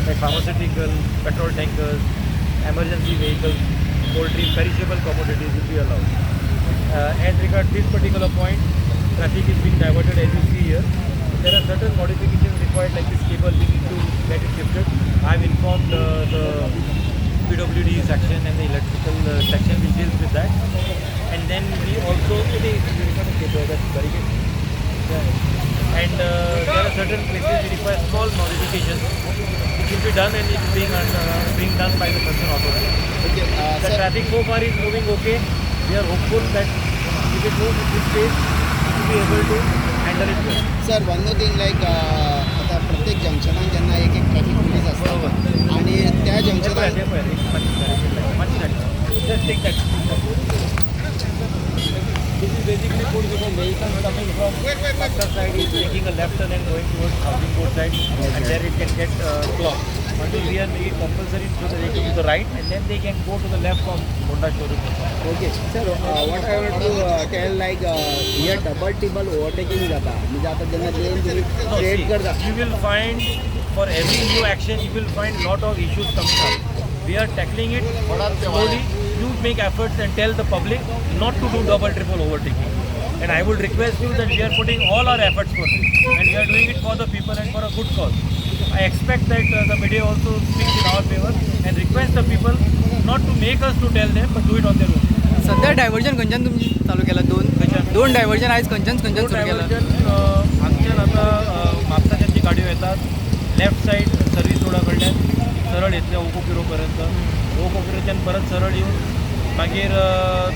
like pharmaceutical, petrol tankers, emergency vehicles, poultry, perishable commodities will be allowed. As regards this particular point, traffic is being diverted, as you see here. There are certain modifications required, like this cable, we need to get it shifted. I have informed the PWD section and the electrical section which deals with that. And then we also, it is, you require a cable, that's barricade. Yeah. And there are certain places we require small modifications, which will be done and it's being done by the concerned authority. Okay. The Sir. Traffic so far is moving okay. We are hopeful that if it moves at this pace, we will be able to handle it well. Sir, one more thing, like आता प्रत्येक जंक्शनाक जेन्ना एक एक traffic police आसता आणि त्या हे पळय, जंक्शनाक हे पळय, एक मातशी barricade मातशी धाड. Just take that. This is basically put because vehicles coming from Mapusa side is taking a left turn and going towards Housing Board side, and there it can get clogged. Until we are making compulsory so that they can to the right and then they can go to the left from Honda showroom. Okay sir, what I want to tell, like here double triple overtaking जाता, म्हणजे आता जेन्ना lane तुमी No, straight see, करता. You will find for every new action you will find lot of issues coming up. We are tackling it slowly. You make efforts and tell the public not to do double, triple overtaking. And I would request you that we are putting all our efforts for this and we are doing it for the people and for a good cause. I expect that the media also speaks in our favor and request the people not to make us to tell them, but do it on their own. सध्या diversion खंयच्यान तुमी चालू केला? दोन खंयच्यान? दोन diversion आयज खंयच्यान खंयच्यान सुरू केला? डायव्हर्जन हांगच्यान आतां म्हापसाच्यान जी गाडयो येतात, लेफ्ट सायड सर्वीस रोडा कडल्यान सरळ येतले ओको किरो पर्यंत, ओको किरोच्यान परत सरळ येवन मागीर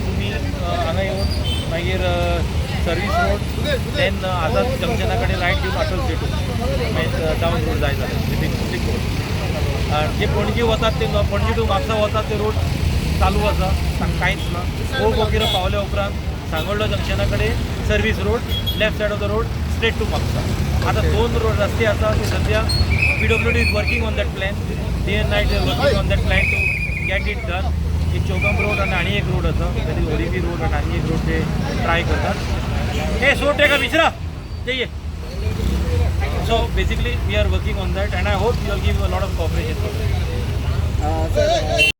तुमी हांगा येवन मागीर सर्वीस रोड, देन आझाद जंक्शना कडेन रायट घेवन अटल सेतू, मागीर डावन रोड जाय जाल्यार स्लिपींग स्लीप रोड. जे पणजी वतात ते, पणजी टू म्हापसा वतात ते रोड चालू आसा, तांकां कांयच ना. ओको किरो पावल्या उपरांत सांगोल्डा जंक्शना कडेन service road, left side of the road, straight to Mapusa. आतां दोन रोड रस्ते आसा ते सद्या PWD is working on that plan. Day and night they working on that plan to get it done. एक चौगम रोड आनी आनी एक रोड आसा, that is ओरिबी रोड आनी आनी एक रोड ते ट्राय करतात. हे सोड टेका मिश्रा ते ये. So basically we are working on that and I hope you will give a lot of cooperation for that. Sir.